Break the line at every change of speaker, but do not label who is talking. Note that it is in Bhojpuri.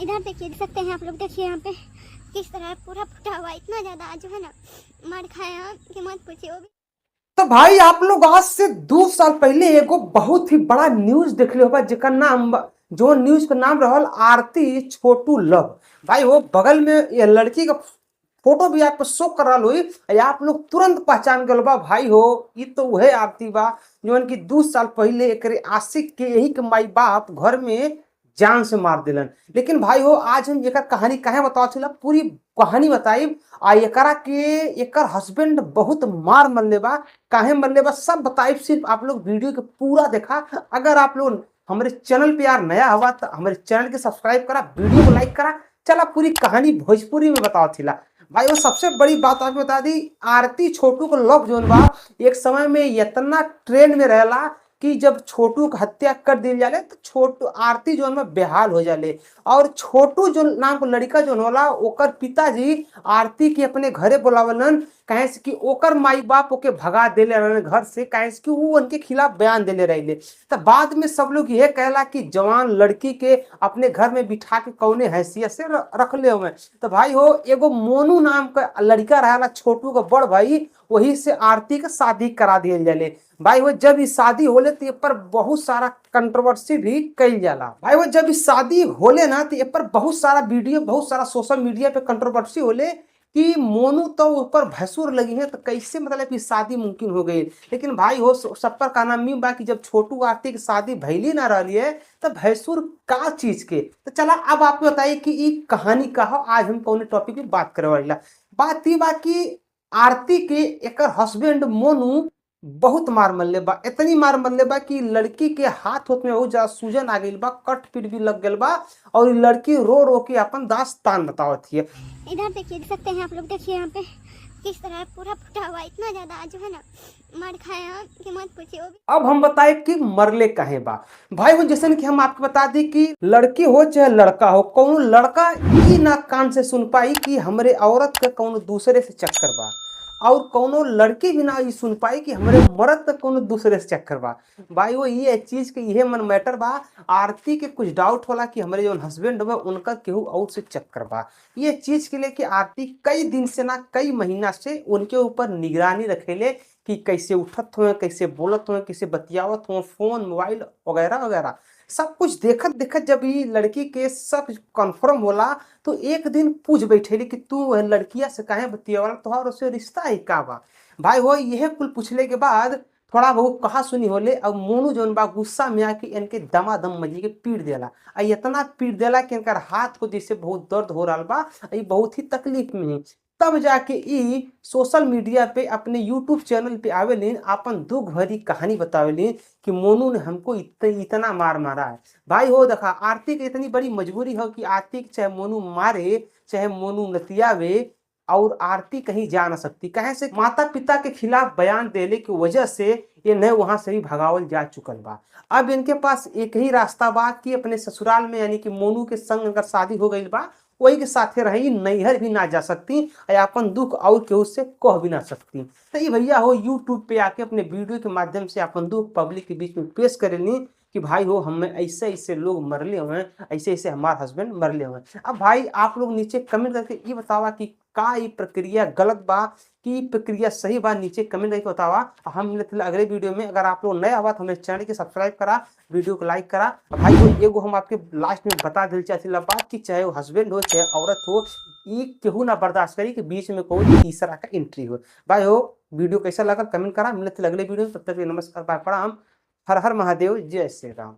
इधर देखिए, देख सकते हैं आप लोग, देखिए यहाँ पे किस तरह पूरा फूटा हुआ, इतना ज़्यादा जो है ना मार खाया कि मत पूछिए। वो भी
तो भाई आप लोग आज से 2 साल पहले एगो बहुत ही बड़ा न्यूज देखले होबा, जेकर नाम, जो न्यूज के नाम रहल आरती छोटू लव। भाई, वो बगल में ये लड़की का फोटो भी आपको शो कर रहा हुई, आप लोग तुरंत पहचान गए बा। भाई हो, ई तो वह आरती बा जौन की 2 साल पहले एक आशिक के यही के माई बाप घर में जान से मार दिलन। लेकिन भाई हो, आज हम एकर कहानी काहे बताओ छला, पूरी कहानी बताई आ एकरा के एकर हस्बैंड बहुत मार मरले बा, काहे मरले बा, सब बताई। सिर्फ आप लोग वीडियो के पूरा देखा। अगर आप लोग हमारे चैनल पे यार नया हुआ तो हमारे चैनल के सब्सक्राइब करा, वीडियो को लाइक करा। चला, पूरी कहानी भोजपुरी में बताओ थिला। भाई, वो सबसे बड़ी बात आपको बता दी, आरती छोटू को लव जोन बा, एक समय में इतना ट्रेंड में रहला कि जब छोटू के हत्या कर दिल जाले तो छोटू आरती जोन में बेहाल हो जाले और छोटू जो नाम के लड़का जोन होला, ओकर पिताजी आरती के अपने घरे बुलावलन, काहे से कि ओकर माई बाप ओके भगा देले रहलन घर से, काहे से कि वो उनके खिलाफ बयान देले रहिले। तो बाद में सब लोग यह कहला कि जवान लड़की के अपने घर में बिठा के कौने हैसियत से रखले हुए। तो भाई हो, एगो मोनू नाम का लड़का रहला, छोटू का बड़ भाई, वही से आरती के शादी करा दियल जाले। भाई वो, जब ई शादी होले तो ये पर बहुत सारा कंट्रोवर्सी भी कइल जाला। भाई वो, जब ई शादी होले ना तो ये पर बहुत सारा वीडियो, बहुत सारा सोशल मीडिया पे कंट्रोवर्सी होले कि मोनू तो ऊपर भैंसुर लगी है, तो कैसे मतलब कि शादी मुमकिन हो गई? लेकिन भाई हो, सब पर का नाम बा कि जब छोटू आरती की शादी भैली ना रही है तो भैंसुर का चीज के। तो चला, अब आपको बताइए कि ई कहानी का हो, आज हम कौन टॉपिक पे बात करे वाला। बात ई बा कि आरती के एकर हस्बैंड मोनू बहुत मार मरले बा। इतनी मार मरले बा कि लड़की के हाथ होत में बहुत ज्यादा सूजन आ गई बा, कट पीट भी लग गल बा और इ लड़की रो रो के अपन दास्तान बतावत हिय।
इधर देखिए, देख सकते हैं आप लोग, देखिए यहाँ पे किस तरह पूरा फूटा हुआ, इतना ज़्यादा जो है ना मार खाया कि मत पूछिए। वो भी
अब हम बताए कि मरले काहे बा। भाई हो, जैसे कि हम आपको बता दी कि लड़की हो चाहे लड़का हो, कौन लड़का ई ना कान से सुन पाई कि हमरे औरत के कौन दूसरे से चक्कर बा और कौनो लड़की भी ना ई सुन पाई कि हमरे मर्द के कौनो दूसरे से चक्कर बा। भाई वो, ये चीज के इहे मन मैटर बा। आरती के कुछ डाउट होला कि हमरे जो हस्बैंड बा, उनका केहू और से चक्कर बा। ये चीज के लेके आरती कई दिन से ना, कई महीना से उनके ऊपर निगरानी रखेले कि कैसे उठत हुए, कैसे बोलत हुए, कैसे बतियावत हुए, फोन मोबाइल वगैरह वगैरह सब कुछ देखत देखत जब ये लड़की के सब कंफर्म होला तो एक दिन पूछ बैठेली कि तू वह लड़किया से काहे बतियावला, तोहार उससे रिश्ता ही का बा? भाई हो, यह कुल पूछले के बाद थोड़ा बहुत कहा सुनी होले और मोनू जौन बा, गुस्सा में आके इनके दमादम मजी के पीट देला आ इतना पीट देला कि इनकर हाथ को जैसे बहुत दर्द हो रहा बा, ई बहुत ही तकलीफ में है। तब जाके ई सोशल मीडिया पे अपने यूट्यूब चैनल पे आवेलिन, अपन दुख भरी कहानी बतावेलिन कि मोनू ने हमको इतना मार मारा है। भाई हो, देखा, आरती की इतनी बड़ी मजबूरी हो कि आरती के चाहे मोनू मारे, चाहे मोनू नतियावे और आरती कहीं जा ना सकती, कहे से माता पिता के खिलाफ बयान देने की वजह से ये नए वहां से भी भगावल जा चुकल बा। अब इनके पास एक ही रास्ता बा कि अपने ससुराल में, यानी कि मोनू के संग अगर शादी हो गई बा, वही के साथे रही, नैहर भी ना जा सकती या अपन दुख और केहू से कह भी ना सकती। तो ये भैया हो, यूट्यूब पे आके अपने वीडियो के माध्यम से अपन दुख पब्लिक के बीच में पेश करेली कि भाई हो, हमें ऐसे ऐसे लोग मरले हुए हैं, ऐसे ऐसे हमारे हस्बैंड मरले हुए हैं। अब भाई, आप लोग नीचे कमेंट करके ये बतावा कि का ये प्रक्रिया गलत बा कि प्रक्रिया सही बा। नीचे कमेंट करके बतावा। हम मिलते हैं अगले वीडियो में। अगर आप लोग नया हुआ तो हमें चैनल के सब्सक्राइब करा, वीडियो को लाइक करा। भाई हो, एगो हम आपके लास्ट में बता दिल चाहते बात कि चाहे वो हस्बैंड हो, चाहे औरत हो, ये केहू ना बर्दाश्त करी कि बीच में कोई तीसरा का एंट्री हो। भाई हो, वीडियो कैसा लगा, कमेंट करा। मिलते अगले वीडियो में, तब तक नमस्कार, बाय, प्रणाम, हर हर महादेव, जय श्री राम।